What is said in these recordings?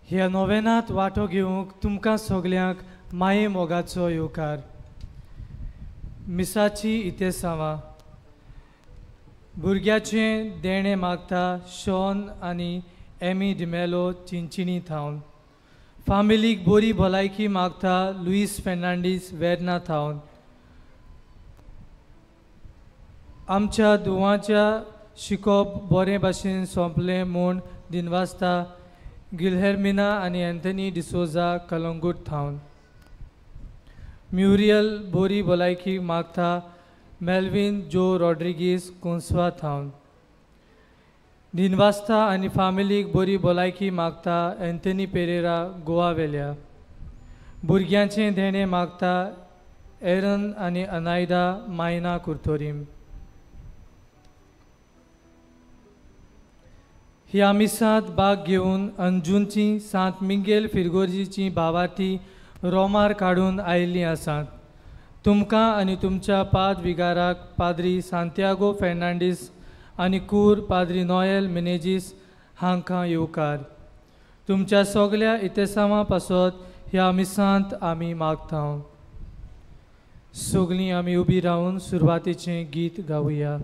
ह्या नोवेनांत वांटो घेवंक तुमकां सगल्यांक माये मोगाचो येवकार. मिसाची इतेसांवां भुरग्याचें देणें मागता शॉन आनी एमी डिमेलो चिंचिणी थावन. फामिलीक बरी भलायकी मागता लुईस फेर्नांडीस वेर्ना थावन. आमच्या दुवाच्या शिकोप बरें भाशेन सोंपलें म्हूण दिनवासता गिलहेर्मिना आनी एन्थनी डिसोजा कलंगूट थावन. म्युरियल बोरी भलायकी मागता मेल्विन जो रॉड्रिगीस कोन्सवा थावन. दिनवासता आनी फामिलीक बरी भलायकी मागता एन्थनी पेरेरा गोवा वेल्या. भुरग्यांचें देणें मागता एरन आनी अनायदा मायना कुर्तोरीम. ह्या मिसांत भाग घेवन अंजूनची सांत मिंगेल फिरगोर्जीची भावार्थी रोमार काडून आयिल्लीं आसात. तुमकां आनी तुमच्या पाद विगाराक पाद्री सांतियागो फेर्नांडीस आनी कूर पाद्री नोएल मिनेजीस हांकां येवकार. तुमच्या सगल्या इतेसांवां पासत ह्या मिसांत आमी मागता. सगलीं आमी उबी रावन सुरवातेचें गीत गावया.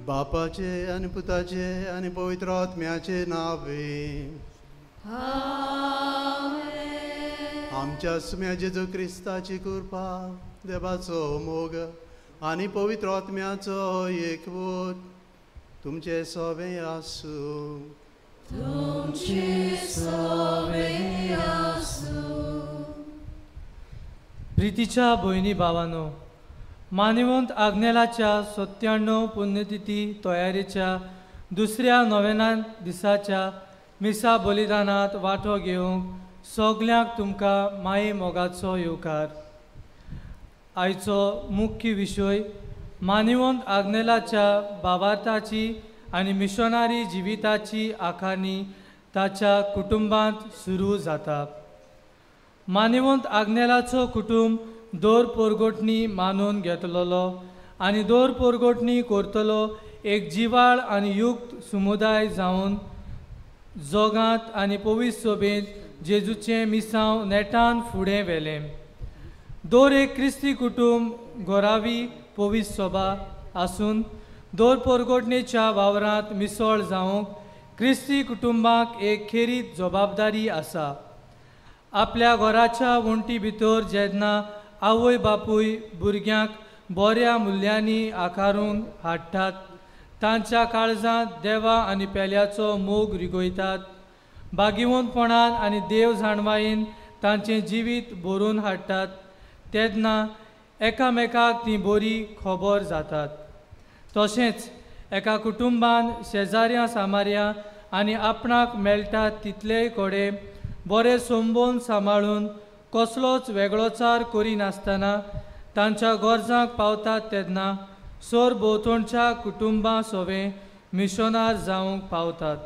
बापाचे आनी पुताचे आनी पवित्र आत्म्याचे नावे. आमच्या सुम्या जेजू क्रिस्ताची कृपा, देवाचो मोग आनी पवित्र आत्म्याचो एकवट तुमचे सवे आसूं. तुमचे सवे आसूं. प्रितीच्या भयणी भावानो, मानिवंत आग्नेलाच्या 97 पुण्यतिथी तयारेच्या दुसऱ्या नोवेना दिसाच्या मिसा बलिदानांत वांटो घेवंक सगल्यांक तुमकां माये मोगाचो येवकार. आयचो मुख्य विशय मानिवंत आग्नेलाच्या भावार्थाची आनी मिशनरी जिविताची आखाणी ताच्या कुटुंबांत सुरू जाता. मानिवंत आग्नेलाचो कुटुंब दोर पोरगोटणी मानून घेतलेलो आनी दोर पोरगोटणी करतलो एक जिवाळ आनी युक्त समुदाय जावन जोगांत आनी पवित्र सोबेंत जेजूचें मिसांव नेटान फुडें व्हेलें. दर एक क्रिस्ती कुटुंब गोरावी पवित्र सोबा आसून दोर पोरगोटणेच्या वावरांत मिसळ जावंक क्रिस्ती कुटुंबाक एक खेरीत जबाबदारी आसा. आपल्या घराच्या वण्टी भितर जेन्ना आवय बापूय भुरग्यांक बऱ्या मुल्यांनी आकारून हाडटात, तांच्या काळजांत देवा आनी पेल्याचो मोग रिगयतात, भागिवंतपणान आनी देव जाणवायेन तांचें जिवीत भरून हाडटात, तेन्ना एकामेकाक ती बरी खबर जातात. तशेंच एका कुटुंबान शेजाऱ्यां सामाऱ्यां आनी आपणाक मेळटात तितलेय कडेन बरे संबंद सांबाळून कसलोच वेगळोचार करिनासतना तांच्या गरजांक पावतात तेन्ना सरभोंवतणच्या कुटुंबां सवें मिशनार जावंक पावतात.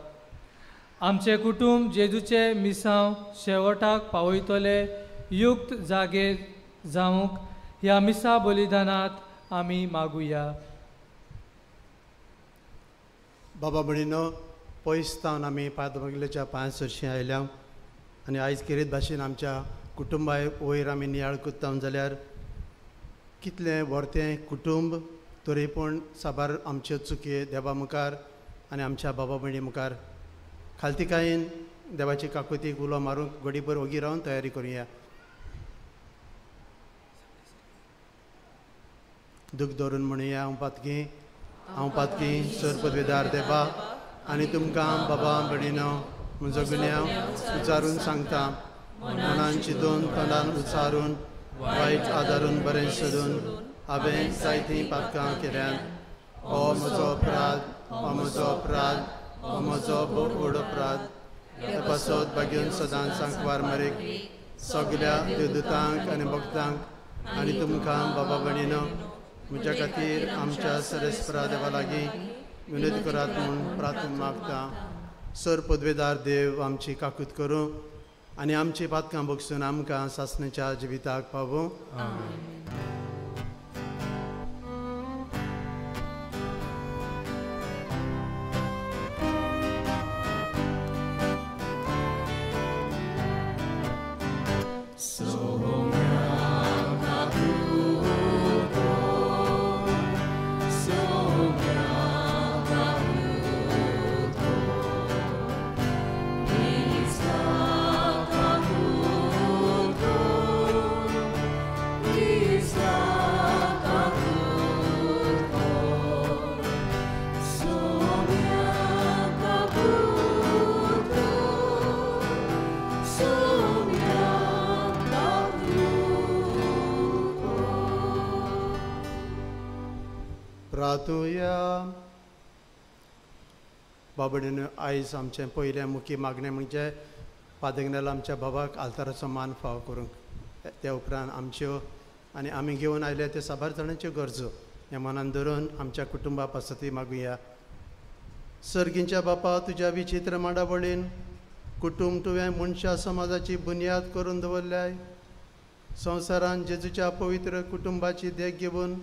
आमचें कुटुंब जेजूचे मिसांव शेवटाक पावयतले युक्त जागे जावंक ह्या मिसा बलिदानांत आमी मागुया. बाबा भयणीनो, पयस तावन आमी पादमगलेच्या पांय सरशीं आयल्या आनी आयज खेरीत भाशेन आमच्या कुटुंबा वयर आमी नियाळ करता जाल्यार कितलें व्हरतें कुटुंब तरी पूण साबार आमच्यो चुकी देवा मुखार आनी आमच्या बाबा भयणी मुखार खालतिकायेन देवाची काकुतीक उलो मारूंक घडीभर ओगी रावन तयारी करुया. दूख धरून म्हणुया, हांव पातकी, हांव पातकी सर पदवेदार देवा आनी तुमकां बाबा भयणीनो म्हजो गुन्यांव उच्चारून सांगता. मनान चिंतून तोंडान उच्चारून वायट आदारून बरें सोदून हांवें जायतीं पातकां केल्यात. हो म्हजो अपराध, हो म्हजो अपराध, हो म्हजो भोव व्हड अपराध. ते पासत भाग्यून सदांच सांकवार मरेक सगल्या देवदूतांक आनी भक्तांक आनी तुमकां बाबा भयणीनो म्हज्या खातीर आमच्या सरेस्परा देवा लागीं विनोद करात म्हूण प्रार्थना मागता. सर पदवेदार देव आमची काकूत करूं आनी आमची पातकां बगसून आमकां सासणेच्या जिविताक पावूं. बाबडीन आयज आमचें पयलें मुखी मागणें म्हणजे पादगनेल आमच्या बाबाक आल्ताराचो मान फावो करूंक, त्या उपरांत आमच्यो आनी आमी घेवन आयले त्यो साबार जाणांच्यो गरजो ह्या मनान धरून आमच्या कुटुंबा पासती मागुया. सर्गींच्या बापा, तुज्या विचित्र मांडावळीन कुटुंब तुवें मनशा समाजाची बुन्याद करून दवरल्याय. संवसारान जेजूच्या पवित्र कुटुंबाची देख घेवन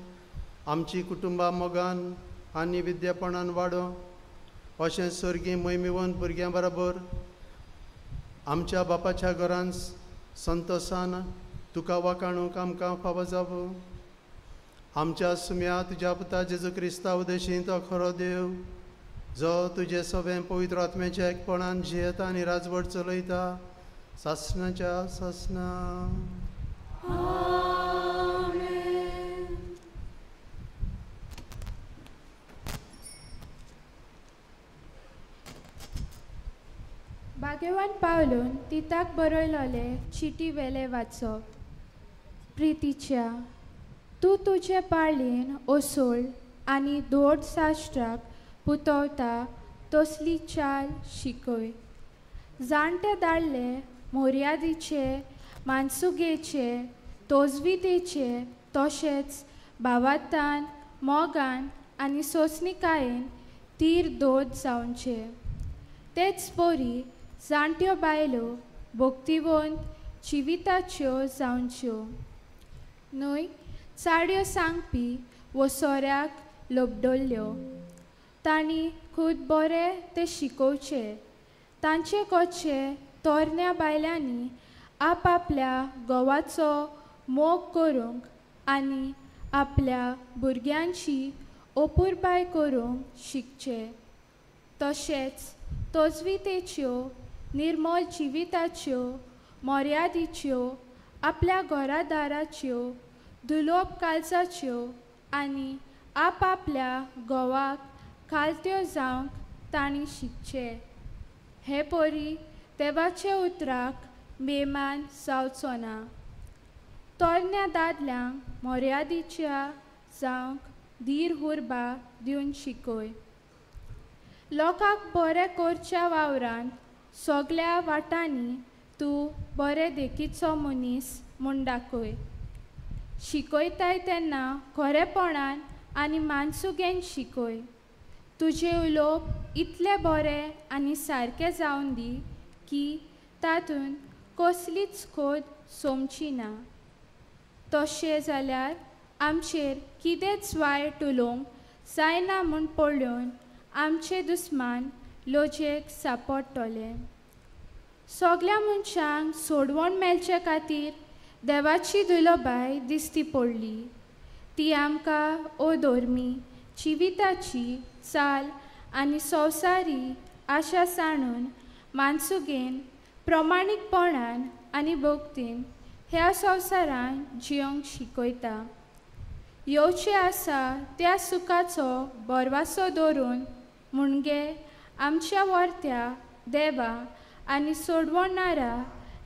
आमची कुटुंबां मोगान आनी विद्यापणान वाडोवं अशें सर्गी मोहिमेवन भुरग्यां बरोबर आमच्या बापाच्या घरान संतोसान तुका वाखाणूंक आमकां फावो जावं. आमच्या सुम्या तुज्या पुता जेजू क्रिस्ता उदेशीं तो खरो देव जो तुजे सगळें पवित्र आत्म्याच्या एकपणान जियेता आनी राजवट चलयता सासणाच्या सासणा. भाग्यवान पावलून तिताक बरयलोले चिटी वेले वाचप. प्रितीच्या, तूं तुजे पाळयेन ओसोळ आनी धोड शास्त्राक पुतवता तसली चाल शिकय. जाणटे दाडले मोर्यादीचे मानसुगेचे तोजवितेचे तशेंच भावातान मोगान आनी सोंसणिकायेन तीर दोत जावचे. तेच परी जाणट्यो बायलो भक्तिवंत जिविताच्यो जावच्यो न्हय चाडयो सांगपी वो सोऱ्याक लोबडल्ल्यो. तांणी खूद बरें तें शिकोवचें. तांचे कोचे तरण्या बायलांनी आपआपल्या घोवाचो मोग करूंक आनी आपल्या भुरग्यांची ओपुरबाय करूंक शिकचें. तशेंच तजवितेच्यो निर्मळ जिविताच्यो मर्यादीच्यो आपल्या घरादाराच्यो दुलोब कालसाच्यो आनी आपआपल्या घोवाक खालत्यो जावंक तांणी शिकचें. हे परी देवाचे उतराक बेमान जावचो ना. तरण्या दादल्यांक मर्यादीच्या जावंक धीर हुर्बा दिवन शिकय. लोकांक बरें करच्या वावरांत सगल्या वाटांनी तूं बरें देखीचो मनीस म्हूण दाखय. शिकयताय तेन्ना खरेपणान आनी मानसुगेन शिकय. तुजें उलोवप इतलें बरें आनी सारकें जावन दी की तातूंत कसलीच खोद सोमची ना. तशें जाल्यार आमचेर कितेंच वायट उलोवंक जायना म्हूण पळोवन आमचे दुस्मान लजेक सांपडटले. सगल्या मनशांक सोडवण मेळचे खातीर देवाची दुलोबाय दिसती पडली. ती आमकां अधर्मी जिविताची चाल आनी संवसारी आशा सांडून मानसुगेन प्रमाणीकपणान आनी भक्तीन ह्या संवसारान जियोंक शिकयता. येवचें आसा त्या सुखाचो भरवासो दवरून म्हणगे आमच्या वर्त्या देवा आनी सोडवणारा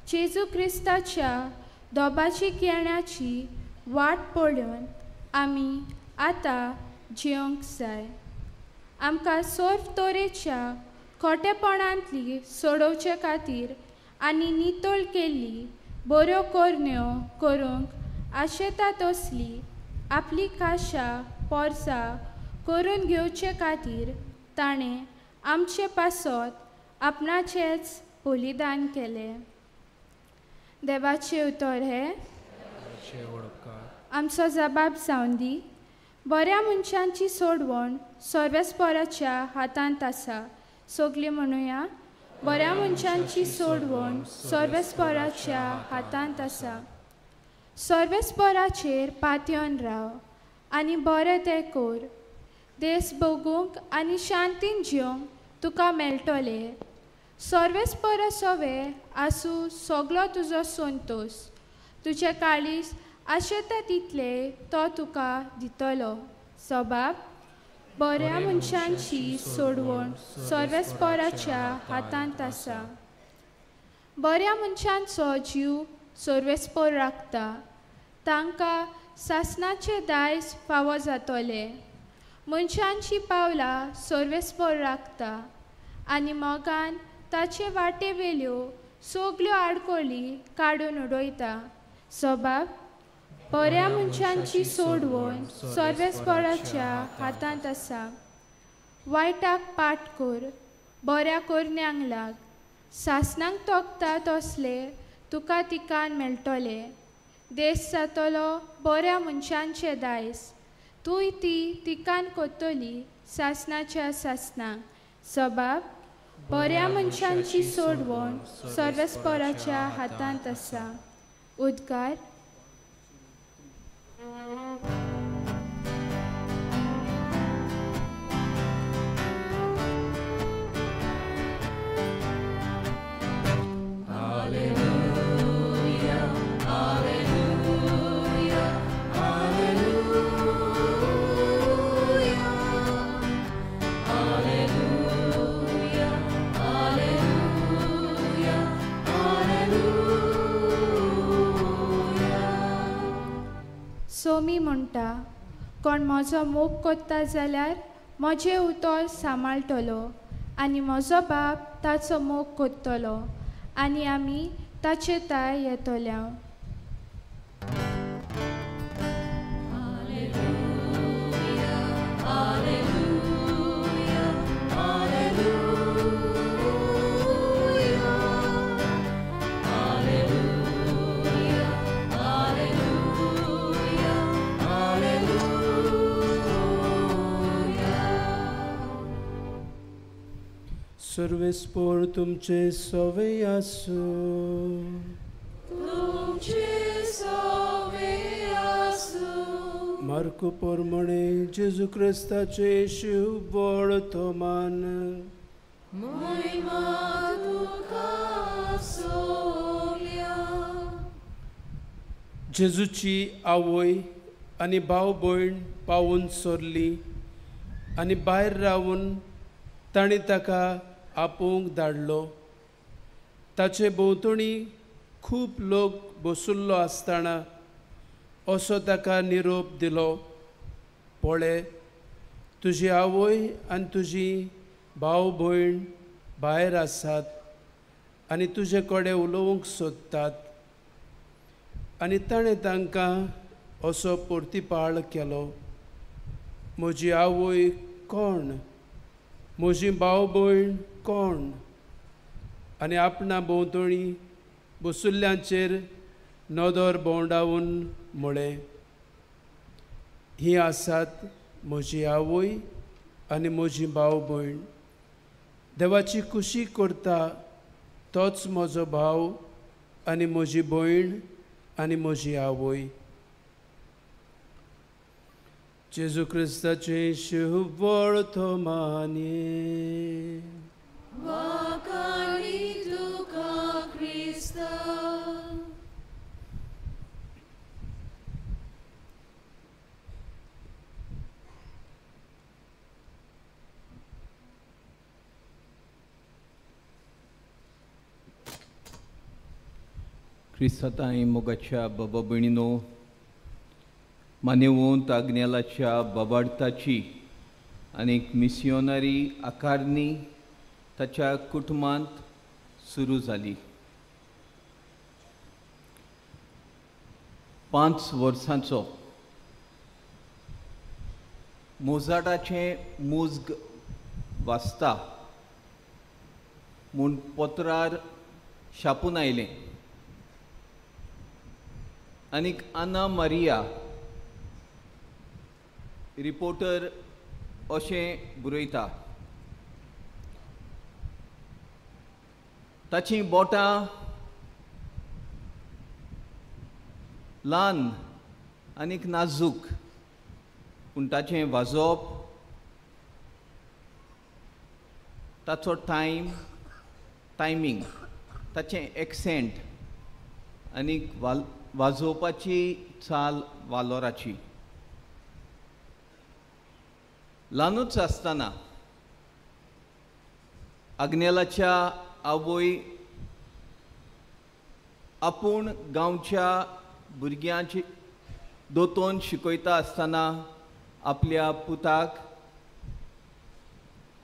जेजू क्रिस्ताच्या दोबाची केण्याची वाट पळोवन आमी आतां जियोंक जाय. आमकां सर्व तरेच्या खोटेपणांतली सोडोवचे खातीर आनी नितळ केल्ली बऱ्यो करण्यो करूंक आशेता तसली आपली काशा पोरसा करून घेवचे खातीर ताणें आमचे पासत आपणाचेंच बलिदान केलें. देवाचें उतर हें आमचो जबाब जावन दी. बऱ्या मनशांची सोडवण सर्वेस्पराच्या हातांत आसा. सगळीं म्हणुया, बऱ्या मनशांची सोडवण सर्वेस्पराच्या हातांत आसा. सर्वेस्पराचेर पातयेवन राव आनी बरें तें कर. देस भोगूंक आनी शांतीन जियोंक तुका मेळटलें. सर्वेस्परा सवे आसूं सगलो तुजो संतोश. तुजें काळीज आशेता तितलें तो तुका दितलो. सबाब बऱ्या मनशांची सोडवण सर्वेस्पराच्या हातांत आसा. बऱ्या मनशांचो जीव सर्वेस्पर राखता. तांकां सासणाचें दायज फावो जातलें. मनशांची पावलां सर्वेस्पर राखता आनी मोगान ताचे वाटे वेल्यो सगल्यो आडखळी काडून उडयता. सबाब बऱ्या मनशांची सोडवण सर्वेस्पराच्या हातांत आसा. वायटाक पाट कर, बऱ्या करण्यांक लाग. सासणाक तोखता तसले तुका तिकान मेळटलें. देश जातलो बऱ्या मनशांचें दायज. तूंय ती तिकान कोत्तली सासणाच्या सासणाक. सबाब बऱ्या मनशांची सोडवण सर्वेस्पराच्या हातांत आसा. उद्गार. सोमी म्हणटा, कोण म्हजो मोग कोत्ता जाल्यार म्हजें उतर सांबाळटलो आनी म्हजो बाप ताचो मोग कोत्तलो आनी आमी ताचे ताय येतल्या. सर्वेस्पोर तुमचे सवे आसूं. तुमचे सवे आसूं. मार्को पोरमणे जेजू क्रिस्ताचे शुभवर्तमान। महिमा तुका सोम्या। जेजूची आवय आनी भाव भयण पावून सोरली आनी भायर रावून तांणी ताका आपोवंक धाडलो। ताचे भोंवतणी खूब लोक बसुल्लो आसतना असो ताका निरोप दिलो, पळय तुजी आवय आनी तुजी भाव भयण भायर आसात आनी तुजे कडेन उलोवंक सोदतात। आनी ताणें तांकां असो प्रतिपाळ केलो, म्हजी आवय कोण, म्हजी भाव भयण कोण? आनी आपणा भोंवतणी बसुल्ल्यांचेर नदर भोंवडावन म्हळें, हीं आसात म्हजी आवय आनी म्हजी भाव भयण। देवाची खुशी करता तोच म्हजो भाव आनी म्हजी भयण आनी म्हजी आवय। जेजू क्रिस्ताचें शुभवर्तमान। वाखाणी तुका क्रिस्ता। क्रिस्ताताई मोगाच्या बाबा भयणीनो, मानेवंत आग्नेलाच्या बाबार्थाची आनी मिसियोनरी आकारणी ताच्या कुटुंबांत सुरू जाली। 5 वर्सांचो मोजाटाचें मुज्ग वाचता म्हूण पत्रार छापून आयलें आनीक आना मारिया रिपोर्टर अशें बरयता, ताचीं बोटां ल्हान आनीक नाजूक, पूण ताचें वाजोवप, ताचो टायमींग, ताचें एक्सेंट आनीक वाजोवपाची चाल वालोराची। ल्हानूच आसतना आग्नेलाच्या आवय आपूण गांवच्या भुरग्यांची दोतोन शिकयता आसतना आपल्या पुताक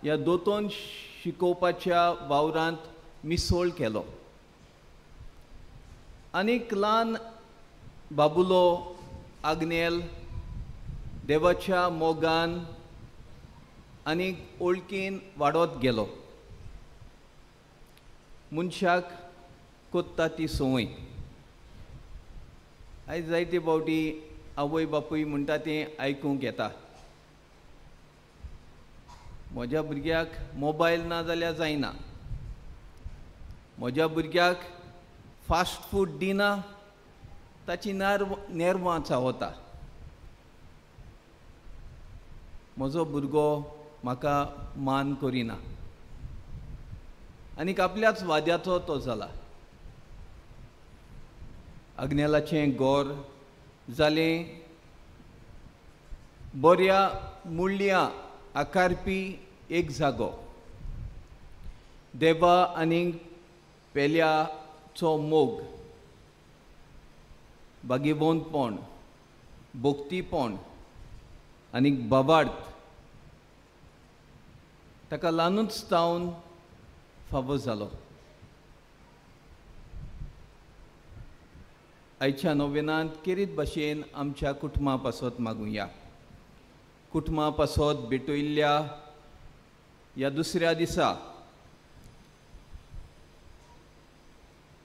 ह्या दोतोन शिकोवपाच्या वावरांत मिसोळ केलो। आनीक ल्हान बाबुलो आग्नेल देवाच्या मोगान आनी ओळखीन वाडत गेलो। मनशाक कोत्ता ती संवय। आयज जायते फावटी आवय बापूय म्हणटा तें आयकूंक येता, म्हज्या भुरग्याक मोबायल ना जाल्यार जायना, म्हज्या भुरग्याक फास्ट फूड दिना ताची नेर्वां चावता, म्हजो भुरगो म्हाका मान करिना। आनीक आपल्याच वाद्याचो तो जाला। आग्नेलाचें गोर जालें बऱ्या मुळ्यां आकारपी एक जागो। देवा आनी पेल्याचो मोग, बागेवंतपण, भक्तीपण आनी बाबार्थ ताका ल्हानूच जावन फावो जालो। आयच्या नोवेनांत केरीत भाशेन आमच्या कुटुंबा पासत मागुया। कुटुंबा पासत भेटयल्ल्या ह्या दुसऱ्या दिसा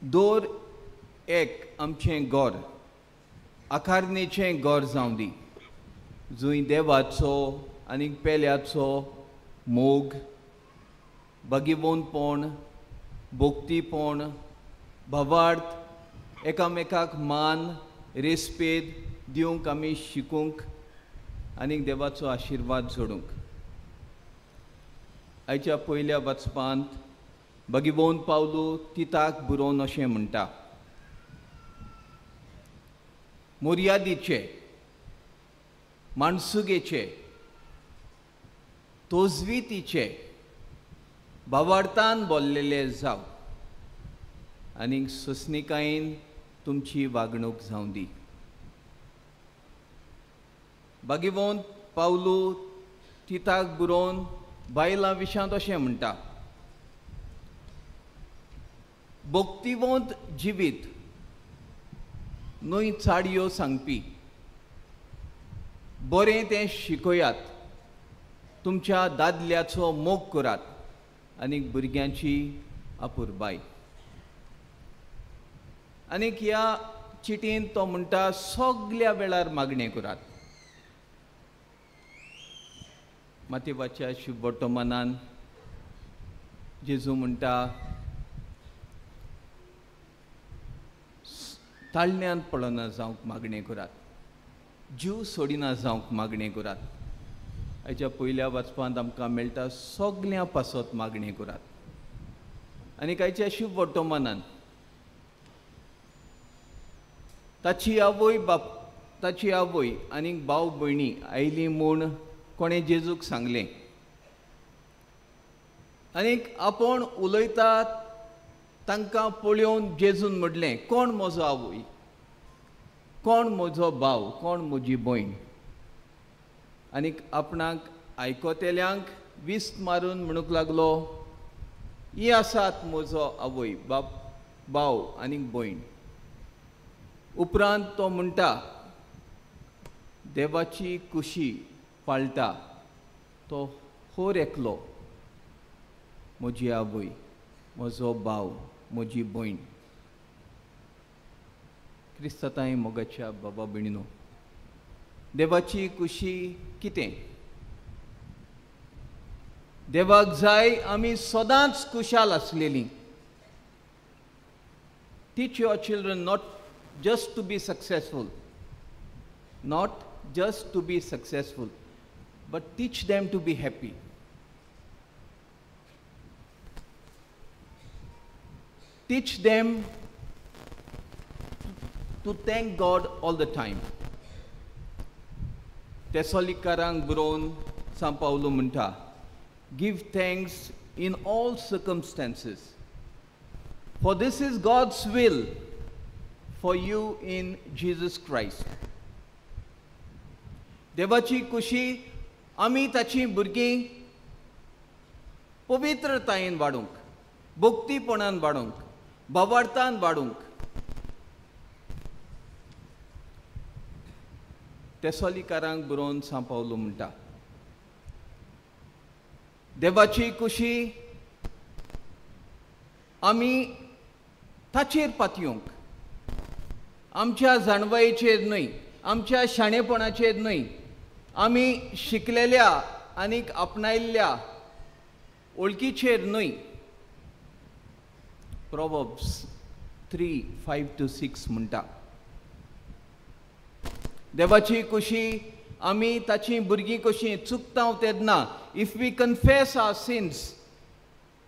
दर एक आमचें घर आकारणेचें घर जावं दी, जंय देवाचो आनी पेल्याचो मोग, बागेवंतपण, भक्तीपण, भावार्थ, एकामेकाक मान रेस्पेद दिवंक आमी शिकूंक आनीक देवाचो आशिर्वाद जोडूंक. आयच्या पयल्या वाचपांत भगिवोन पावलू तिताक बरोवन अशें म्हणटा, मोर्यादीचे, माणसुगेचे, तोजवितीचे भावार्थान बोल्लेले जावं आनीक सोंसणिकायेन तुमची वागणूक जावं दी. भगिवोन पावलू तिताक बरोवन बायलां विशांत अशें म्हणटा, भक्तिवंत जिवीत न्हय चाडयो सांगपी, बरें तें शिकयात, तुमच्या दादल्याचो मोग करात आनी भुरग्यांची अपुरबाय. आनीक ह्या चिटीन तो म्हणटा सगल्या वेळार मागणें करात. मातेवाच्या शुभवर्तमानान जेजू म्हणटा, ताळण्यांत पडना जावंक मागणें करात, जीव सोडिना जावंक मागणें करात. हाच्या पयल्या वाचपांत आमकां मेळटा सगल्यां पासत मागणें करात. आनी कांयच्या शुभवर्तमानान ताची आवय बाप, ताची आवय आनी भाव भयणी आयली म्हूण कोणें जेजूक सांगलें आनीक आपूण उलयतात तांकां पळोवन जेजून म्हणलें, कोण म्हजो आवय, कोण म्हजो भाव, कोण म्हजी भयण. आनीक आपणाक आयकतल्यांक विस्त मारून म्हणूंक लागलो, ही आसात म्हजो आवय, बाप, भाव आनीक भयण. उपरांत तो म्हणटा, देवाची कुशी पाळटा तो होर एकलो म्हजी आवय, म्हजो भाव, म्हजी भयण. क्रिस्तांय मोगाच्या बाबा भयणीनो, देवाची कुशी कितें? देवाक जाय आमी सदांच कुशाल आसलेलीं. Teach your children not just to be successful, not just to be successful, but teach them to be happy. Teach them to thank God all the time. तेसोलिकारांक बरोवन सांव पावलू म्हणटा, give thanks in all circumstances, for this is God's will for you in Jesus Christ. देवाची कुशी आमी ताची भुरगीं पवित्रतायेन वाडूंक, भक्तीपणान वाडूंक, भावार्थान वाडूंक. तेसोलिकारांक बरोवन सांव पावलू म्हणटा, देवाची कुशी आमी ताचेर पातयेवंक, आमच्या जाणवायेचेर न्हय, आमच्या शाणेपणाचेर न्हय, आमी शिकलेल्या आनीक आपणायल्ल्या वळखीचेर न्हय. Proverbs 3:5-6 म्हणटा, देवाची कुशी आमी ताची भुरगीं कशीं चुकता तेन्ना, if we confess our sins,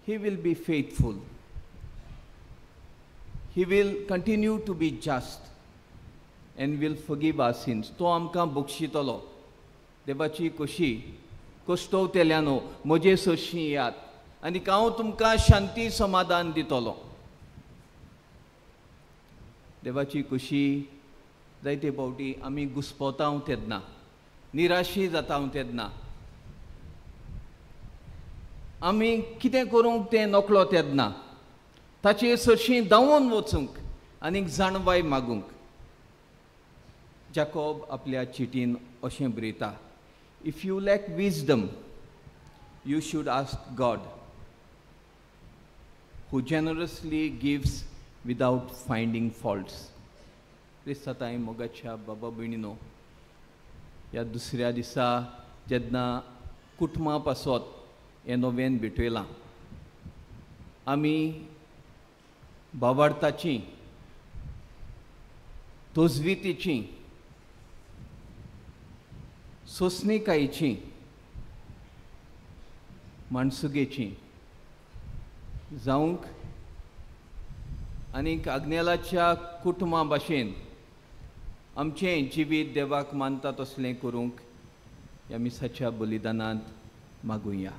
he will be faithful, he will continue to be just and will forgive our sins. तो आमकां बक्षितलो. देवाची कुशी कश्टवतेल्यानो म्हजे सरशीं येयात आनी हांव तुमकां शांती समाधान दितलो. देवाची कुशी जायते फावटी आमी घुस्पता तेन्ना, निराशी जाता तेन्ना, आमी कितें करूंक तें नकळो तेन्ना, ताचे सरशीं धांवून वचूंक आनीक जाणवाय मागूंक. जाकोब आपल्या चिटीन अशें बरयता, if you lack wisdom you should ask God who generously gives without finding faults. क्रिस्तांय मोगाच्या बाबा भयणीनो, ह्या दुसऱ्या दिसा जेन्ना कुटुंबा पासत हें नोवेन भेटयलां, आमी भावार्थाची, तोजवितीची, सोंसणीकायेची, माणसुगेची जावंक आनीक आग्नेलाच्या कुटुंबा भाशेन आमचें जिवीत देवाक मानता तसलें करूंक ह्या मिसाच्या बलिदानांत मागुया.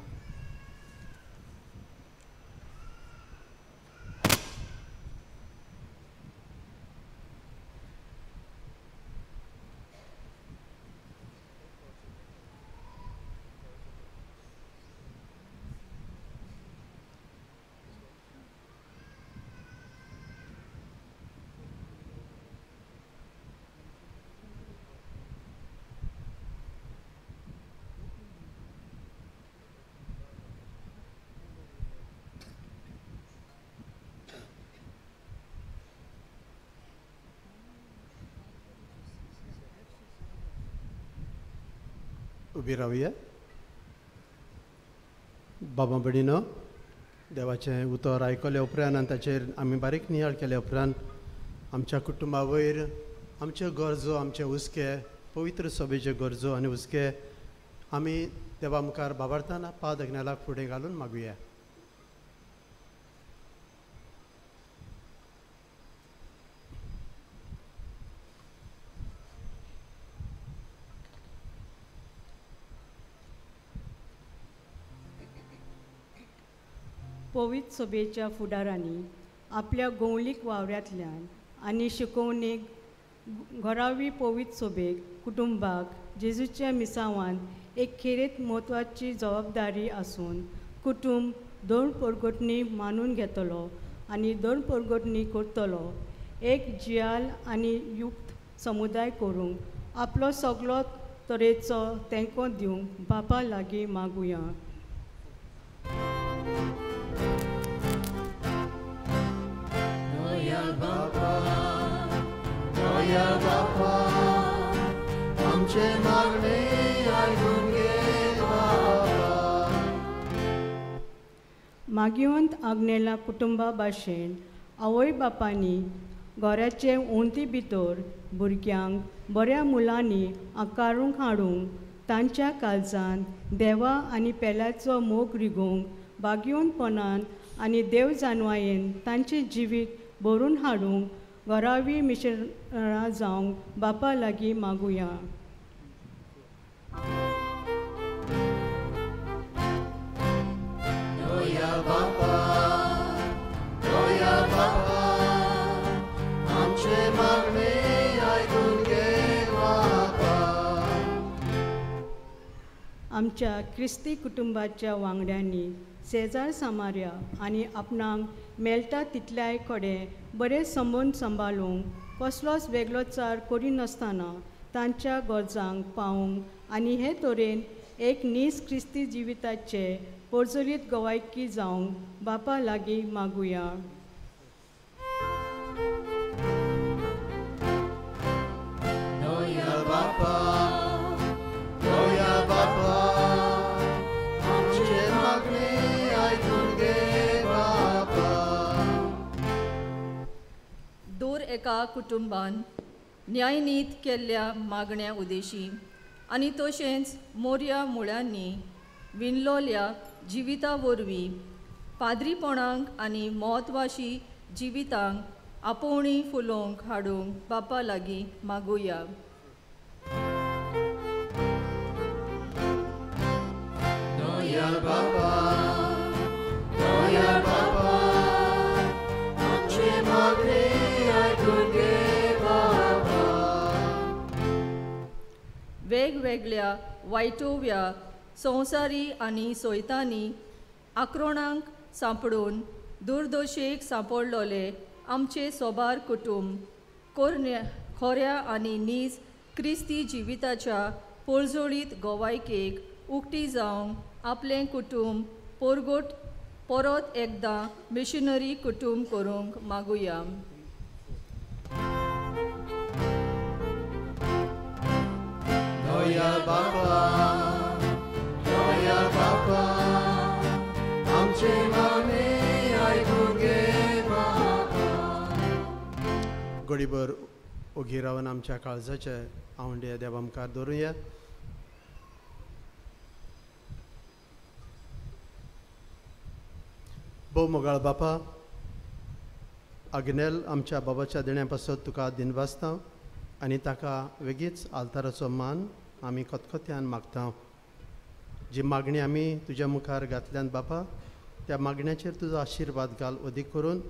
उबी रावया. बाबा भयणीनो, देवाचें उतर आयकल्या उपरांत आनी ताचेर आमी बारीक नियाळ केल्या उपरांत आमच्या कुटुंबा वयर आमच्यो गरजो, आमचे हुस्के, पवित्र सभेच्यो गरजो आनी हुस्के आमी देवा मुखार बाबारतना पाद अग्नेलाक फुडें घालून मागुया. पवित्र सभेच्या फुडारांनी आपल्या गोंवलीक वावऱ्यांतल्यान आनी शिकोवणेक घरावी पवित्र सभेक कुटुंबाक जेजूच्या मिसावान एक खेरीत म्हत्वाची जबाबदारी आसून कुटुंब दोन परगटणी मानून घेतलो आनी दोन परगटणी करतलो एक जियाल आनी युक्त समुदाय करूंक आपलो सगलो तरेचो तेंको दिवंक बापा लागीं मागुया. बापा आमचे मागणे आयकून घे बापा. मागिवंत आग्नेला कुटुंबा भाशेन आवय बापांनी घराचे उंती भितर भुरग्यांक बऱ्या मुलांनी आकारूंक हाडूंक तांच्या काळजान देवा आनी पेल्याचो मोग रिगोवंक बागिवंतपणान आनी देव जानवायेन तांचें जिवीत भरून हाडूंक घरावी मिशनरां जावंक बापा लागीं मागुया. आमच्या क्रिस्ती कुटुंबाच्या वांगड्यांनी शेजार सामार्या आनी आपणाक मेळटा तितल्याय कडेन बरे संबंद सांबाळूंक कसलोच वेगळोचार करिनासतना तांच्या गरजांक पावूंक आनी हे तरेन एक नीज क्रिस्ती जिविताचे पर्जळीत गवायकी जावंक बापा लागीं मागुया. एका कुटुंबान न्यायनीत केल्ल्या मागण्या उदेशी आनी तशेंच मोर्या मुळ्यांनी विणलोल्या जिविता वरवीं पाद्रीपणांक आनी म्हत्वाशी जिवितांक आपोवणी फुलोवंक हाडूंक बापा लागीं मागुया. वेगवेगळ्या वायटोव्या संवसारी आनी सोयतांनी आक्रोणांक सांपडून दुर्दोशेक सांपडलोले आमचे सोबार कुटुंब कोरण्या खोऱ्या आनी नीज क्रिस्ती जिविताच्या पोळजोळीत गोवायकेक उक्ती जावंक आपलें कुटुंब पोरगोट परत एकदां मिशनरी कुटुंब करूंक मागुया. घडीभर ओगी रावन आमच्या काळजाचे आवंडे देवा मुखार दवरुया. भोव मोगाळ बापा, आग्नेल आमच्या बाबाच्या देण्या पासत तुका दिनवासता आनी ताका वेगीच आल्ताराचो मान आमी खतखत्यान मागता. जी मागणी आमी तुज्या मुखार घातल्यान बापा, त्या मागण्याचेर तुजो आशिर्वाद घाल. अदीक करून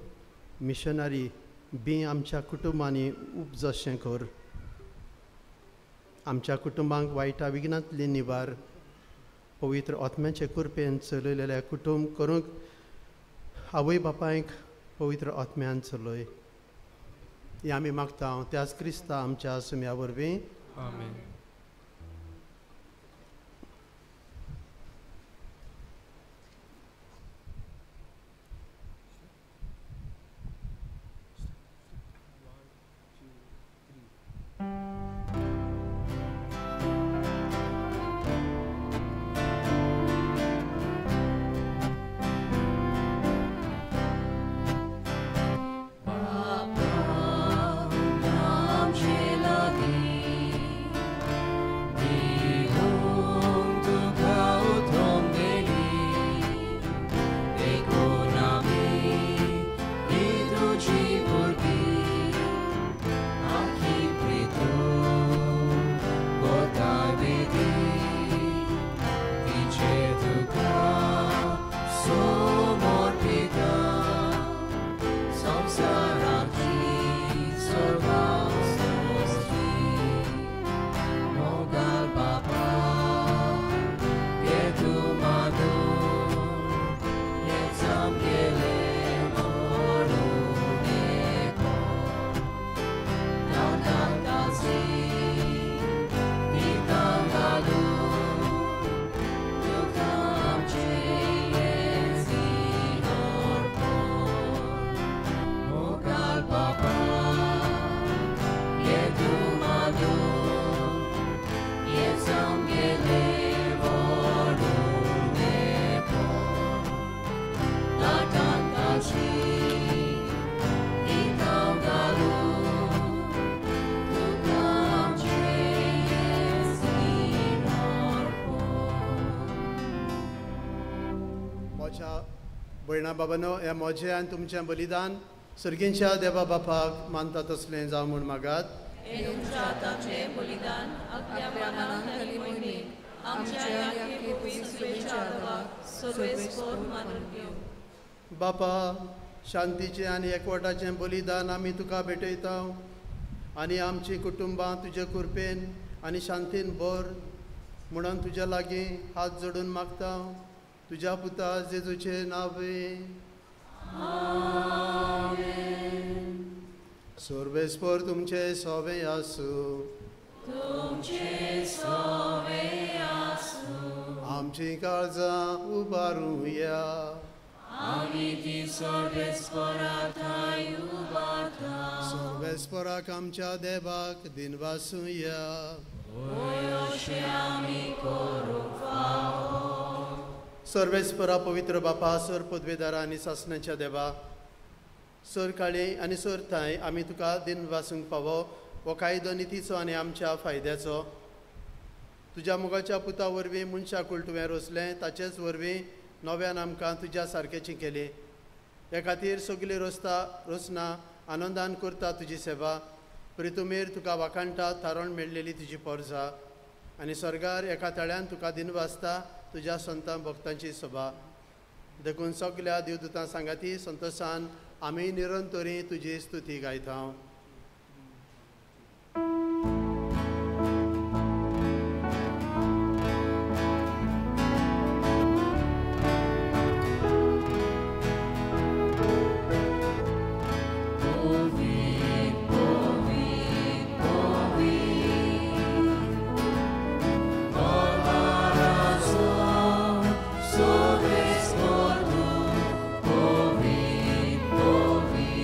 मिशनरी बी आमच्या कुटुंबांनी उपजशें कर. आमच्या कुटुंबांक वायटा विघ्नांतली निवार. पवित्र आत्म्याचे कृपेन चलयलेल्या कुटुंब करूंक आवय बापायक पवित्र आत्म्यान चलय. हें आमी मागता त्याच क्रिस्ता आमच्या सुम्या वरवीं. आमेन. भयणा बाबानो, ह्या म्हजें आनी तुमचें बलिदान सर्गींच्या देवा बापाक मानता तसलें जावं म्हूण मागात. बापा, शांतीचें आनी एकवटाचें बलिदान आमी तुका भेटयता आनी आमचीं कुटुंबां तुजे कृपेन आनी शांतीन भर म्हणून तुज्या लागीं हात जोडून मागता. तुज्या पुता जेजूचे नावे. सर्वेस्पर तुमचे सोवे आसूं. आमची काळजां उबारुया. सर्वेस्पराक आमच्या देवाक दिनवासुया. सर्वेस्परा पवित्र बापा, सर पदवेदारा आनी सासणाच्या देवा, सर काळी आनी सर थांय आमी तुका दिनवासूंक पावो हो कायदो नितीचो आनी आमच्या फायद्याचो. तुज्या मोगाच्या पुता वरवीं मनशाकूळ तुवें रोसलें, ताचेच वरवीं नव्यान आमकां तुज्या सारकेची केली. हे खातीर सगळी रोसता रोसना आनंदान करता तुजी सेवा. प्रितुमेर तुका वाखाणटा थारण मेळ्ळेली तुजी पोरजा आनी स्वर्गार एका तळ्यान तुका दिनवासता तुज्या संतां भक्तांची सभा. देखून सगल्या देवदूतां सांगाती संतोशान आमी निरंतरी तुजी स्तुती गायता. Povi, povi,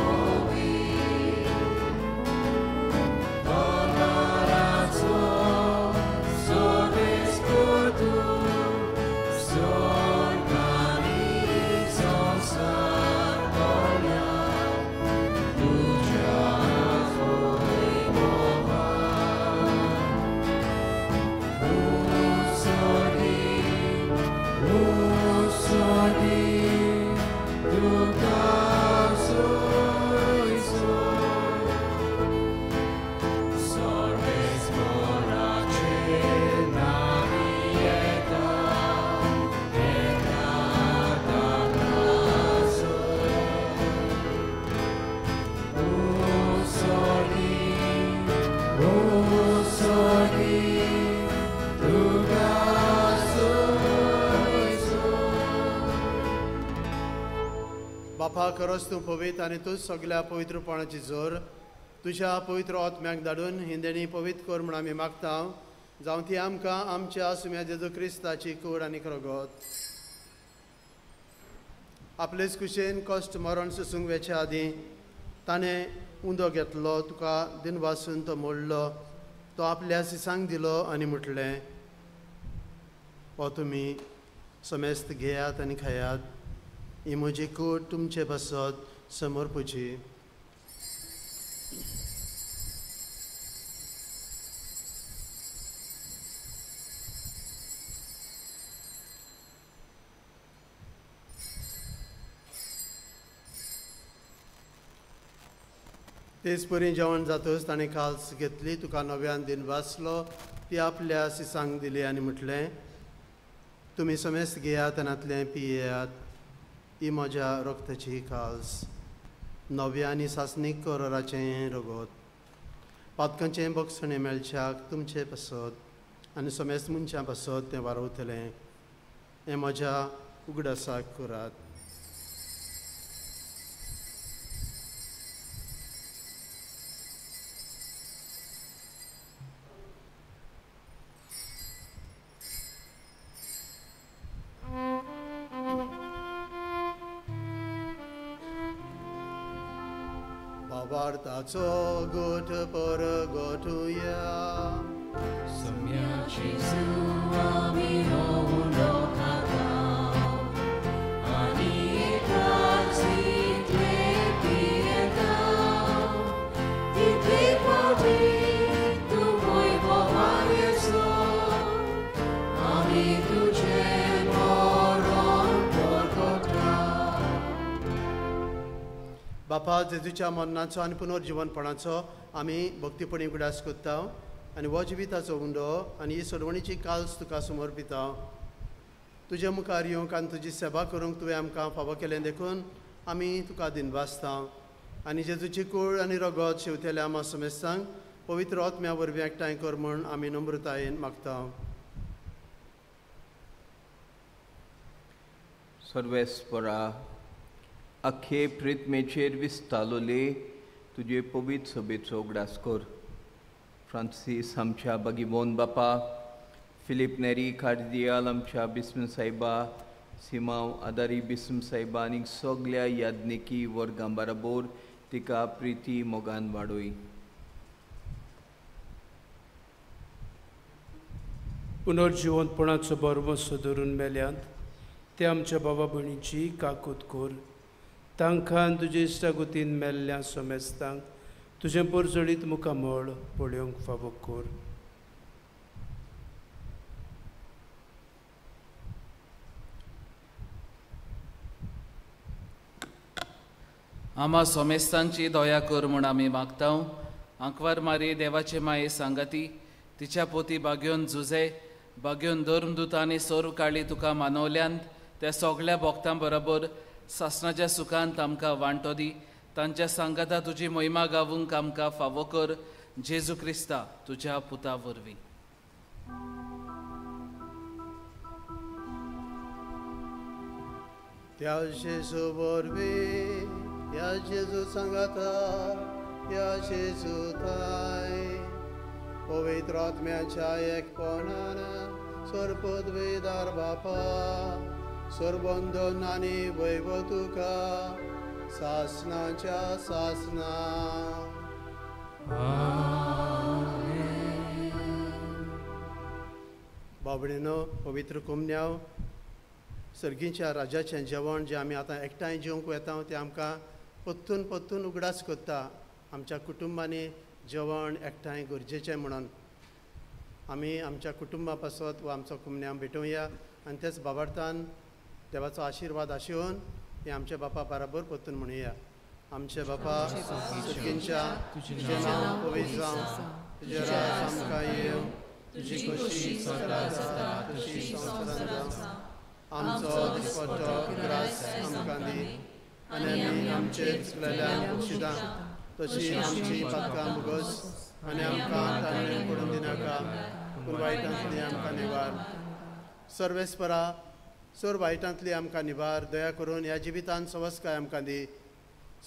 povi. भोवसोनी तुका सोयसो. बापा खरोच तूं पवित्र आनी तूं सगल्या पवित्रपणाची जोर तुज्या पवित्र आत्म्याक धाडून हिंदेणी पवित्र कर म्हूण आमी मागता. जावं ती आमकां आमच्या सुम्या जेजू क्रिस्ताची कूड आनी रगत. आपलेच कुशेन कश्ट मरण सोसूंक वेच्या आदीं ताणें उंदो घेतलो, तुका दिनवासून तो मोडलो, तो आपल्या सिसांक दिलो आनी म्हटलें, हो तुमी समेस्त घेयात आनी खायात, ही म्हजी कूड तुमचे पासत समर्पुची. तेच परी जेवण जातच ताणें काल्स घेतली, तुका नव्यान दिन वाचलो, ती आपल्या सिसांक दिली आनी म्हटलें, तुमी समेस्त घेयात आनी पियेयात, ही म्हज्या रक्ताची काल्स, नव्या आनी सासणीक कराराचें रगत, पातकांचें बक्षणें मेळच्याक तुमचे पासत आनी समेस्त मनशां पासत तें वारवतलें. हें म्हज्या उगडासाक करात. बाबार्थाचो गोठ परगोठुया सम्या जेजू आमी हो उंडो खाता आनी एकाच तितले पियेता, तितले फावटी तूं वैभवान येसो, आमी तुजें मरण परगटा. बापा जेजूच्या मरणाचो आनी पुनर्जिवनपणाचो आमी भक्तीपणी उगडास करता आनी हो जिविताचो उंडो आनी ही सोडवणीची काल्स तुका समर्पिता. तुज्या मुखार येवंक आनी तुजी सेवा करूंक तुवें आमकां फावो केलें देखून आमी तुका दिनवासता आनी जेजूची कूड आनी रगत शेवतेल्या आमा समेस्तांक पवित्र आत्म्या वरवीं एकठांय कर म्हूण आमी नम्रतायेन मागता. सर्वेस्परा आखे प्रितमेचेर विस्तालोले तुजे पवित्र सभेचो उगडास कर. फ्रांसीस आमच्या बागीबोन बापा, फिलीप नेरी कार्दियाल आमच्या बिस्म साहेबा, सिमांव आदारी बिस्म साहेबा आनी सगल्या याज्ञिकी वर्गां बराबर तिका प्रिती मोगान वाडोय. पुनर्जिवंतपणाचो भरवंसो धरून मेल्यांत ते आमच्या बाबा भयणीची काकूत कर. तांकां तुजे इश्टागतीन मेल्ल्या सोमेस्तांक तुजें परजळीत मुखामळ पळोवंक फावो कर. आमा सोमेस्तांची दया कर म्हूण आमी मागता. आंकवार मारी देवाचे माये सांगाती तिच्या पोती बागयोन जुजे बागयोन धर्मदूतांनी सर्व काळी तुका मानवल्यांत त्या सगळ्या भक्तां बरोबर सासणाच्या सुखांत आमकां वांटो दी. तांच्या सांगाता तुजी महिमा गावूंक आमकां फावो कर. जेजू क्रिस्ता तुज्या पुता वरवीं. त्या जेजू वरवीं, त्या जेजू सांगाता, त्या जेजू थाय पवित्र आत्म्याच्या एकपणान सर्पद्वेदार बापा सरबंधन आनी वैभव तुका सासणाच्या सासणा. बाबडीनो पवित्र कुमन्याव सर्गीच्या राजाचें जेवण जें आमी आतां एकठांय जेवंक वेता तें आमकां परतून परतून उगडास करता. आमच्या कुटुंबांनी जेवण एकठांय गरजेचें म्हणून आमी आमच्या कुटुंबा पासत वा आमचो कुमन्याव भेटोवया आनी तेच बाबार्थान देवाचो आशिर्वाद आशिवन हें आमच्या बापा बराबर परतून म्हणुया. आमचे बापा सर्गींच्या, तुजें नांव पवित्र जावं, तुजें राज आमकां येवं, तुजी खोशी स्वर्गांत जाता तशी संवसारांत जावं. आमचो दिसपट्टो ग्रास आमकां दी आनी आमी आमचे चुकलेल्यांक बक्षिता तशी आमची पातकां भोगस आनी आमकां नाका, पूण वायटांतली आमकां निवार. सर्वेस्परा, सोर वायटांतली आमकां निवार. दया करून ह्या जिवितान सवस्काय आमकां दी.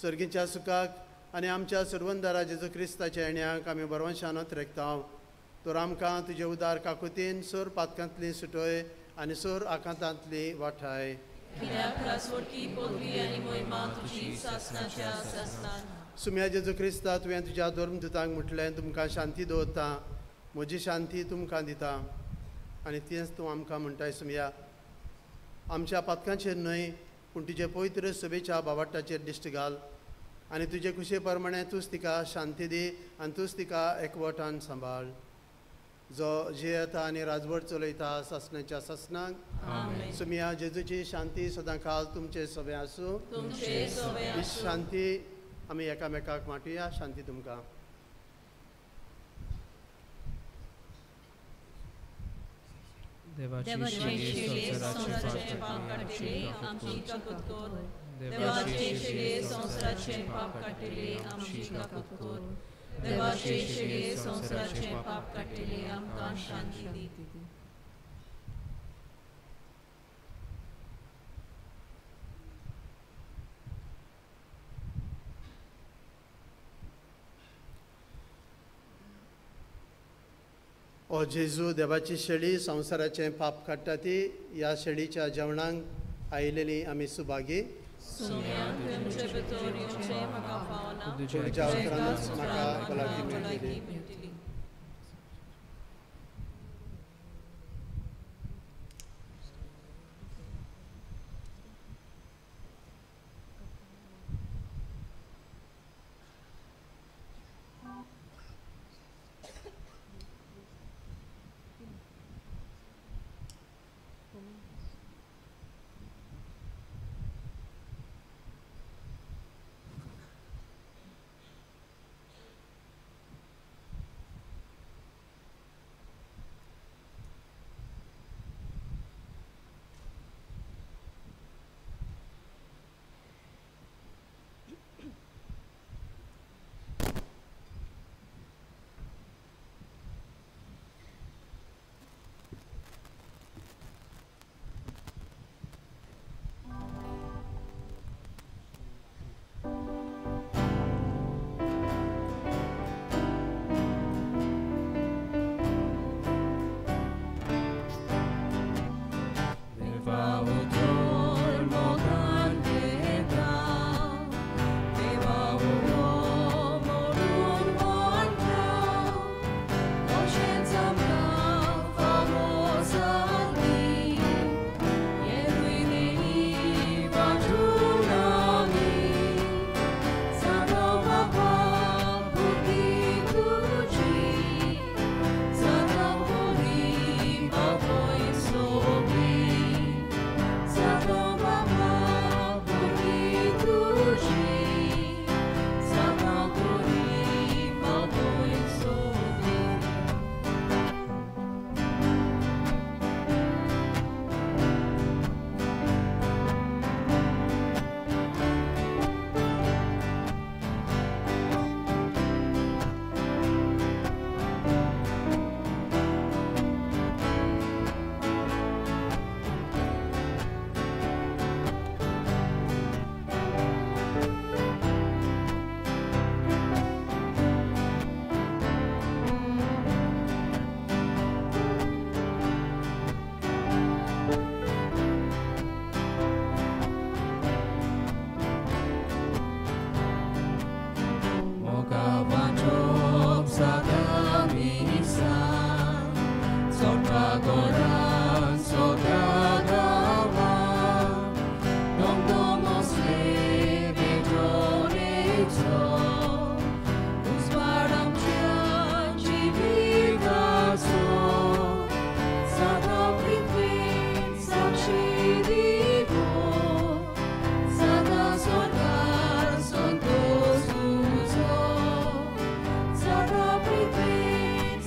सर्गीच्या सुखाक आनी आमच्या सर्वंदारा जेजू क्रिस्ताच्या येण्याक आमी बरवंशानूच रेखता. तर आमकां तुजे उदार काकुतीन सोर पातकांतली सुटय आनी सोर आकांतांतली वाठाय. सुम्या जेजू क्रिस्ता, तुवें तुज्या धर्मदुतांक म्हटलें, तुमकां शांती दवरता, म्हजी शांती तुमकां दिता. आनी तेंच तूं आमकां म्हणटाय सुम्या, आमच्या पातकांचेर न्हय पूण तुजे पवित्र सभेच्या बावाट्टाचेर दिश्ट घाल आनी तुजे खुशे प्रमाणे तूंच तिका शांती दी आनी तूंच तिका एकवटान सांबाळ. जो जियेता आनी राजवट चलयता सासणाच्या सासणाक. सुमिया जेजूची शांती सदां काल तुमचे सगळे आसूं. ही शांती आमी एकामेकाक वांटुया. शांती तुमकां. देवाची संवसाराचे पाप काडटले आमची काकूत कर. देवाचे शेळये संवसाराचे पाप काडटले आमकां शांती दी. ओ जेजू, देवाची शेळी संवसाराचें पाप काडटा ती, ह्या शेळीच्या जेवणाक आयिल्ली आमी सुभागी. तुमच्या उतरानूच म्हाका भलायकी मेळटली.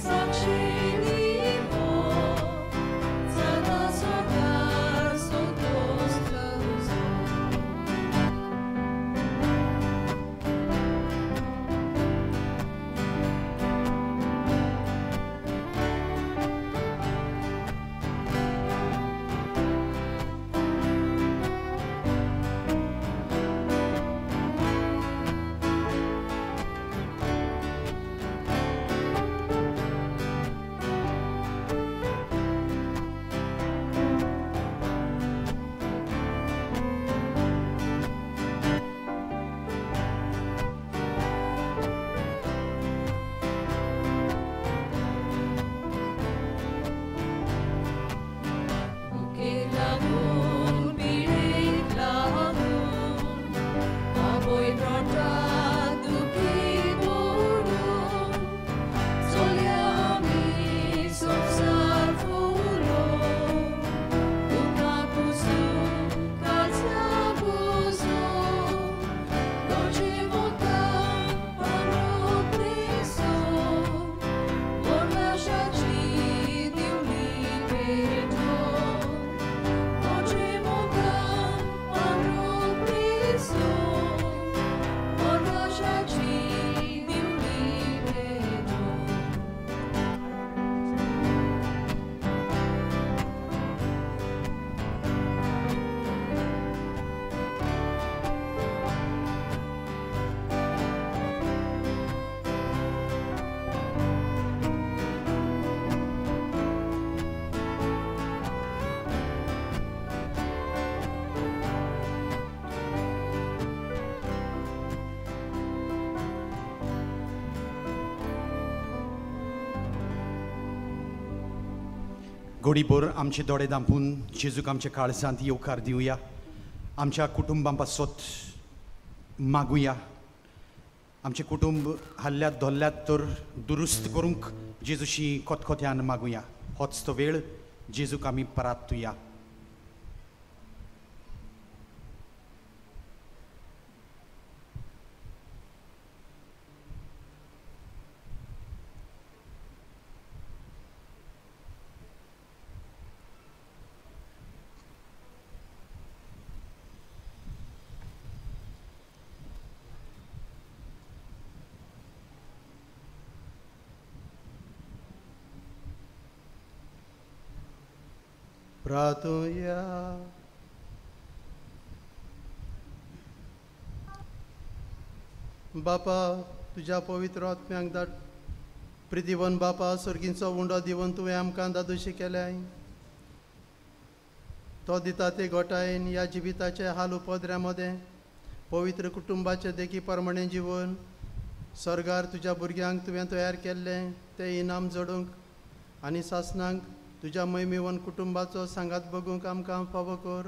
Sakshi Divo. घोडीभर आमचे दोळे दांपून जेजूक आमच्या काळजांत येवकार दिवया, आमच्या कुटुंबां पासत मागुया. आमचें कुटुंब हल्ल्यात धोल्ल्यात तर दुरुस्त करूंक जेजूशी खोतखोत्यान मागुया. होच तो वेळ जेजूक आमी परातुया. प्रातुया. बापा तुज्या पवित्र आत्म्यांक धाड प्रितीवन बापा सर्गींचो उंडो दिवन तुवें आमकां दादोशी केल्याय. तो दिता ते गोठायेन ह्या जिविताचे हाल उपद्र्या मदें पवित्र कुटुंबाचे देखी प्रमाणें जिवन सर्गार तुज्या भुरग्यांक तुवें तयार केल्लें तें इनाम जोडूंक आनी सासणांक तुज्या मैमेवन कुटुंबाचो सांगात बगूंक आमकां फावो कर.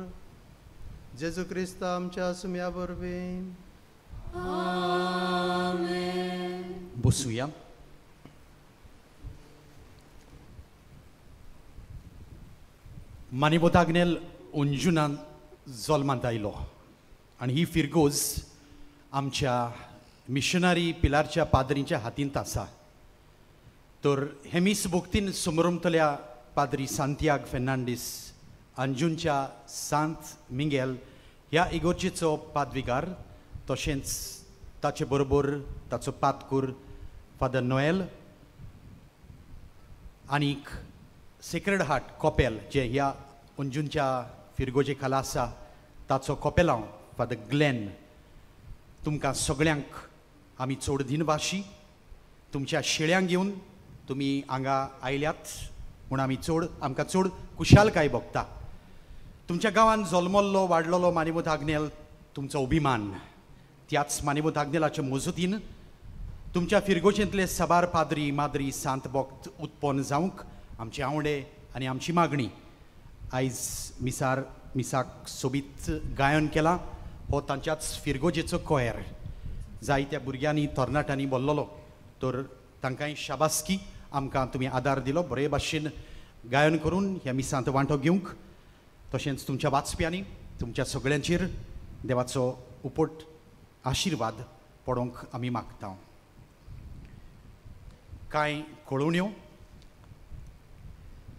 जेजू क्रिस्ता आमच्या सुम्या वरवीं. बसुया. मानिबोत आग्नेल अंजुनान जल्मांत आयलो आनी ही फिरगोज आमच्या मिशनरी पिलारच्या पाद्रींच्या हातींत आसा. तर हे मीस भोक्तीन समरमतल्या पाद्री सांतियाग फेर्नांडीस अंजुनच्या सांत मिंगेल ह्या इगोर्जेचो पादविगार, तशेंच ताचे बरोबर ताचो पातकूर फादर नोएल आनीक सेक्रेड हार्ट कॉपेल जे ह्या अंजुनच्या फिरगोजे खाला आसा ताचो कॉपेलांव फादर ग्लॅन. तुमकां सगळ्यांक आमी चड दिनवाशी. तुमच्या शेळ्यांक घेवन तुमी हांगा आयल्यात म्हूण आमी चड आमकां चड खुशालकाय भोगता. तुमच्या गांवांत जल्मल्लो वाडलेलो मानिबोत आग्नेल तुमचो अभिमान. त्याच मानिबोत आग्नेलाचे मजतीन तुमच्या फिरगोजेंतले साबार पाद्री माद्री सांत भक्त उत्पन्न जावंक आमचे आवडे आनी आमची मागणी. आयज मिसार मिसाक सोबीत गायन केलां हो तांच्याच फिरगोजेचो कोयर. जायत्या भुरग्यांनी तरणाट्यांनी बोल्लोलो तर तांकांय शाबासकी. आमकां तुमी आदार दिलो बरे भाशेन गायन करून ह्या मिसांत वांटो घेवंक. तशेंच तुमच्या वाचप्यांनी तुमच्या सगळ्यांचेर देवाचो उपट आशिर्वाद पडोवंक आमी मागता. कांय कळोवण्यो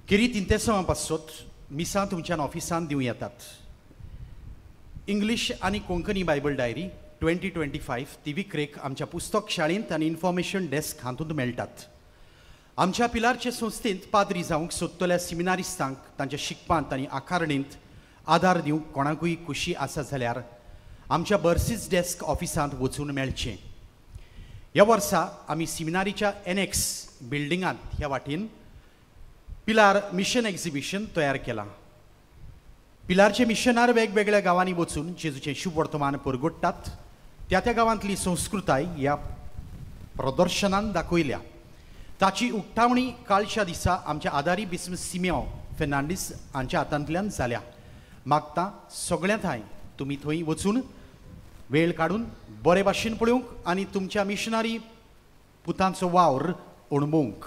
केरी तिंतेसांवा पासत मिसां तुमच्यान ऑफिसान दिवं येतात. इंग्लीश आनी कोंकणी बायबल डायरी 2025 ती विक्रेक आमच्या पुस्तक शाळेंत आनी इन्फॉर्मेशन डेस्क हातूंत मेळटात. आमच्या पिलारचे संस्थेंत पाद्री जावंक सोदतल्या सिमिनारिस्तांक तांच्या शिकपांत आनी आकारणींत आदार दिवंक कोणाकूय खुशी आसा जाल्यार आमच्या बर्सीस डेस्क ऑफिसांत वचून मेळचें. ह्या वर्सा आमी सिमिनारीच्या एनएक्स बिल्डिंगांत ह्या वाटेन पिलार मिशन एक्झिबिशन तयार केलां. पिलारचे मिशनार वेगवेगळ्या गांवांनी वचून जेजूचें शुभवर्तमान परगोडटात. त्या त्या गांवांतली संस्कृताय ह्या प्रदर्शनान दाखयल्या. ताची उक्तावणी कालच्या दिसा आमच्या आदारी बिस्म सिमियो फेर्नांडीस हांच्या हातांतल्यान जाल्या. मागता सगळ्यां ठांय तुमी थंय वचून वेळ काडून बरे भाशेन पळोवंक आनी तुमच्या मिशनरी पुतांचो वावर अणभवंक.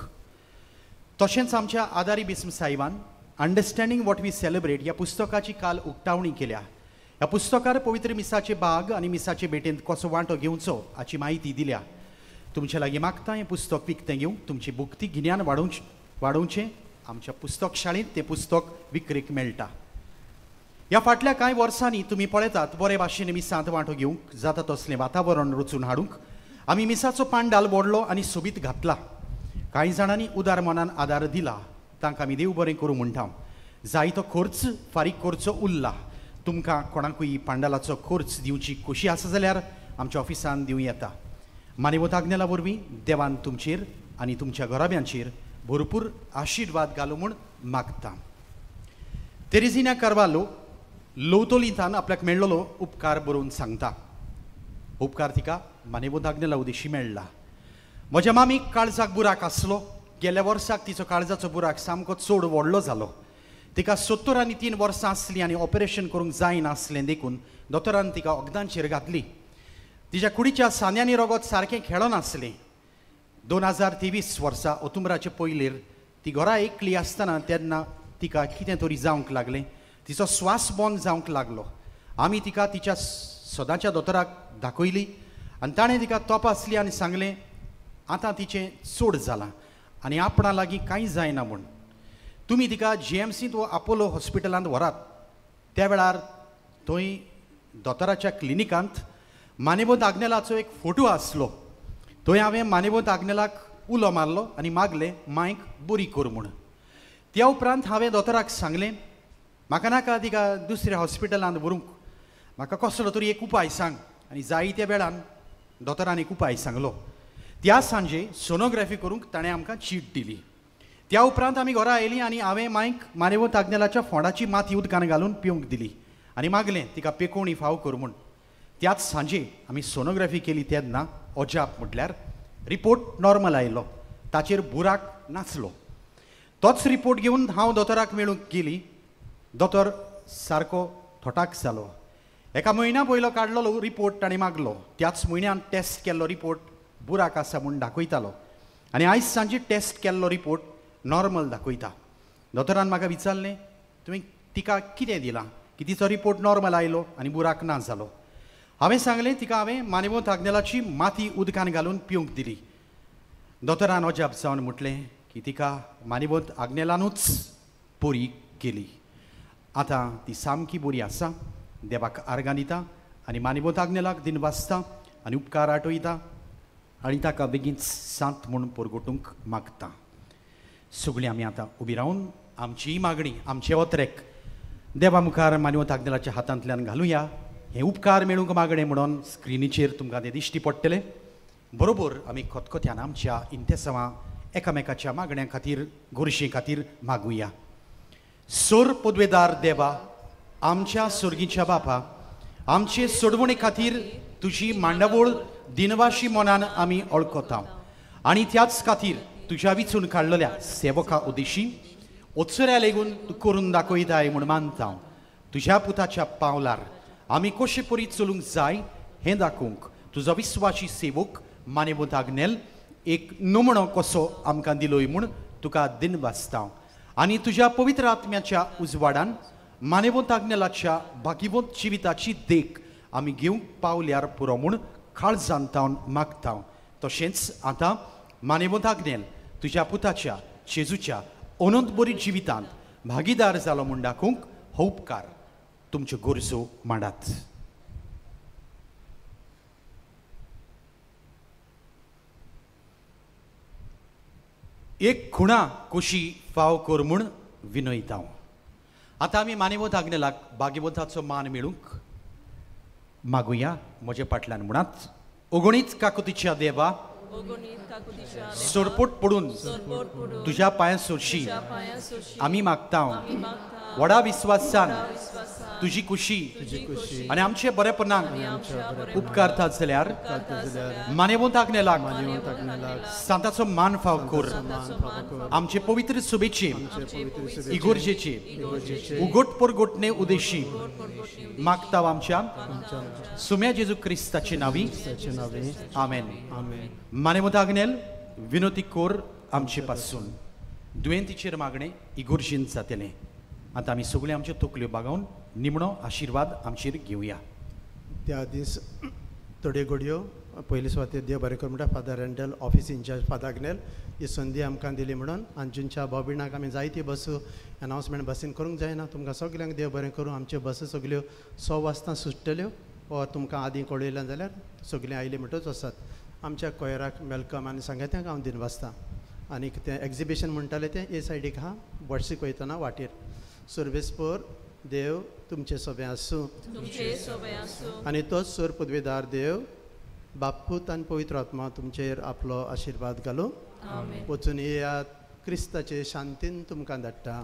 तशेंच आमच्या आदारी बिस्म साहेबान अंडरस्टँडींग what we celebrate ह्या पुस्तकाची काल उक्तावणी केल्या. ह्या पुस्तकार पवित्र मिसाचे बाग आनी मिसाचे भेटेंत कसो वांटो घेवचो हाची म्हायती दिल्या. तुमच्या लागीं मागता हें पुस्तक विकतें घेवंक तुमची भुक्ती गिन्यान वाडोवचें. आमच्या पुस्तक शाळेंत तें पुस्तक विक्रेक मेळटा. ह्या फाटल्या कांय वर्सांनी तुमी पळयतात बरे भाशेन मिसांत वांटो घेवंक जाता तसलें वातावरण रचून हाडूंक आमी मिसाचो पांडाल बोडलो आनी सोबीत घातला. कांय जाणांनी उदार मनान आदार दिला, तांकां आमी देव बरें करूं म्हणटा. जायतो खर्च फारीक करचो उरला. तुमकां कोणाकूय पांडालाचो खर्च दिवची खोशी आसा जाल्यार आमच्या ऑफिसान दिवं येता. मानिबोत आग्नेला वरवीं देवान तुमचेर आनी तुमच्या घराब्यांचेर भरपूर आशिर्वाद घालूं म्हूण मागता. तेरेजिना कार्वालो लोवतोलिंतान आपल्याक मेळ्ळलो उपकार बरोवन सांगता. उपकार तिका मानिबोत आग्नेला उदेशी मेळ्ळा. म्हज्या मामीक काळजाक बुराक आसलो. गेल्या वर्साक तिचो काळजाचो बुराक सामको चड व्हडलो जालो. तिका 73 वर्सां आसलीं आनी ऑपरेशन करूंक जायनासलें देखून दोतोरान तिका वखदांचेर घातली. तिच्या कुडीच्या सांद्यांनी रगत सारकें खेळनासलें. 2023 वर्सा ओतुंबराचे पयलीर ती घरा एकली आसतना तेन्ना तिका कितें तरी जावंक लागलें. तिचो स्वास बंद जावंक लागलो. आमी तिका तिच्या सदांच्या दोतोराक दाखयली आनी ताणें तिका तपासली आनी सांगलें आतां तिचें चड जालां आनी आपणा लागीं कांय जायना म्हूण. तुमी तिका GMCंत वा आपोलो हॉस्पिटलांत व्हरात. त्या वेळार थंय दोतोराच्या क्लिनिकांत मानेबोंत आग्नेलाचो एक फोटो आसलो. थंय हांवें मानेबोंत आग्नेलाक उलो मारलो आनी मागलें मांयक बरी कर म्हूण. त्या उपरांत हांवें दोतोराक सांगलें म्हाका नाका तिका दुसऱ्या हॉस्पिटलांत व्हरूंक, म्हाका कसलो तरी एक उपाय सांग. आनी जायत्या वेळान दोतोरान एक उपाय सांगलो. त्या सांजे सोनोग्राफी करूंक ताणें आमकां चीट दिली. त्या उपरांत आमी घरा आयलीं आनी हांवें मांयक मानेवंत आग्नेलाच्या फोंडाची माती उदकान घालून पिवंक दिली आनी मागलें तिका पेकोवणी फाव कर म्हूण. त्याच सांजे आमी सोनोग्राफी केली तेन्ना अजाप म्हटल्यार रिपोर्ट नॉर्मल आयलो. ताचेर बुराक नासलो. तोच रिपोर्ट घेवन हांव दोतोराक मेळूंक गेली. दोतोर सारको थोटाक जालो. एका म्हयन्या पयलो काडलेलो रिपोर्ट ताणें मागलो. त्याच म्हयन्यान टेस्ट केल्लो रिपोर्ट बुराक आसा म्हूण दाखयतालो आनी आयज सांजे टेस्ट केल्लो रिपोर्ट नॉर्मल दाखयता. दोतोरान म्हाका विचारलें तुवें तिका कितें दिलां की तिचो रिपोर्ट नॉर्मल आयलो आनी बुराक ना जालो. हांवें सांगलें तिका हांवें मानेवंत आग्नेलाची माती उदकान घालून पिवंक दिली. दोतोरान अजाप जावन म्हटलें की तिका मानेवंत आग्नेलानूच बरी केली. आतां ती सामकी बरी आसा. देवाक आर्गां दिता आनी मानेवंत आग्नेलाक दिनवासता आनी उपकार आठयता आनी ताका बेगीन सांत म्हूण परगटूंक मागता. सगळीं आमी आतां उबी रावन आमची मागणी आमचे ओतरेक देवा मुखार मानेवंत आग्नेलाच्या हातांतल्यान घालुया. हे उपकार मेळूंक मागणें म्हणून स्क्रिनीचेर तुमकां तें दिश्टी पडटलें. बरोबर आमी खतखत्यान आमच्या इंतेसांवां एकामेकाच्या मागण्यां खातीर गोरशे खातीर मागुया. सोर पदवेदार देवा, आमच्या सोर्गीच्या बापा, आमचे सोडवणे खातीर तुजी मांडावळ दिनवाशी मनान आमी वळखता आनी त्याच खातीर तुज्या विचून काडलेल्या सेवका उदेशी ओत्सऱ्या लेगून तूं करून दाखयताय म्हूण मानता. तुज्या पुताच्या पावलार आमी कशे परी चलूंक जाय हें दाखोवंक तुजो विस्वाशी सेवक मानेवंत आग्नेल एक नमुणो कसो आमकां दिलोय म्हूण तुका दिनवासता. आनी तुज्या पवित्र आत्म्याच्या उजवाडान मानेवंत आग्नेलाच्या भागिवंत जिविताची देख आमी घेवंक पावल्यार पुरो म्हूण काळजान तावन मागता. तशेंच आतां मानेवंत आग्नेल तुज्या पुताच्या जेजूच्या अनंत बरी जिवितांत भागीदार जालो म्हूण दाखोवंक हो उपकार तुमच्यो गरजो मांडात. एक खुणा कशी फाव कर म्हूण विनयता. आतां आमी मानेवंत आग्नेलाक भाग्यवंताचो मान मेळूंक मागुया. म्हजे फाटल्यान म्हणात, ओगणीत काकुतीच्या देवा, सोरपोट पडून तुज्या पांयां सोरशी आमी मागता. व्हडा विस्वासान तुजी खुशी आनी आमचे बरेपणाक उपकारता जाल्यार मानेवंत आग्नेलाक सांताचो मान फाव कर. आमचे पवित्र सुबेचे इगोर्जेचे उगोट परगोटणे उदेशी मागता आमच्या सुम्या जेजू क्रिस्ताचे नावी. आमेन. मानेवंत आग्नेल विनोती कोर आमचे पासून. दुयेंतीचेर मागणें इगोर्जेन जातलें. आतां आमी सगळीं आमच्यो तकल्यो बागोवन निमणो आशिर्वाद आमचेर घेवया. त्या दीस थोड्यो घडयो पयले सुवातेर देव बरें कर म्हणटा father Randall office incharge father Agnel ही संदी आमकां दिली म्हणून अंजुनच्या भाव-भयणांक आमी जायती बस अनावन्समेंट बसीन करूंक जायना. तुमकां सगल्यांक देव बरें करूं. आमच्यो बसी सगल्यो 6 वाजता सुट्टल्यो वा तुमकां आदीं कळयलें जाल्यार सगलीं आयलीं म्हणटच वचात. आमच्या कोयराक welcome आनी सांगत्यांक हांव दिनवासता. आनीक तें एग्जिबिशन म्हणटालें तें ए सायडीक आहा बॉडसीक वयतना वाटेर. सर्वेस्पर देव तुमचे सोबें आसूं आनी तोच सोर पदवेदार देव बापूत आनी पवित्र आत्मा तुमचेर आपलो आशिर्वाद घालूं. वचून येयात. क्रिस्ताचे शांतीन तुमकां धाडटा.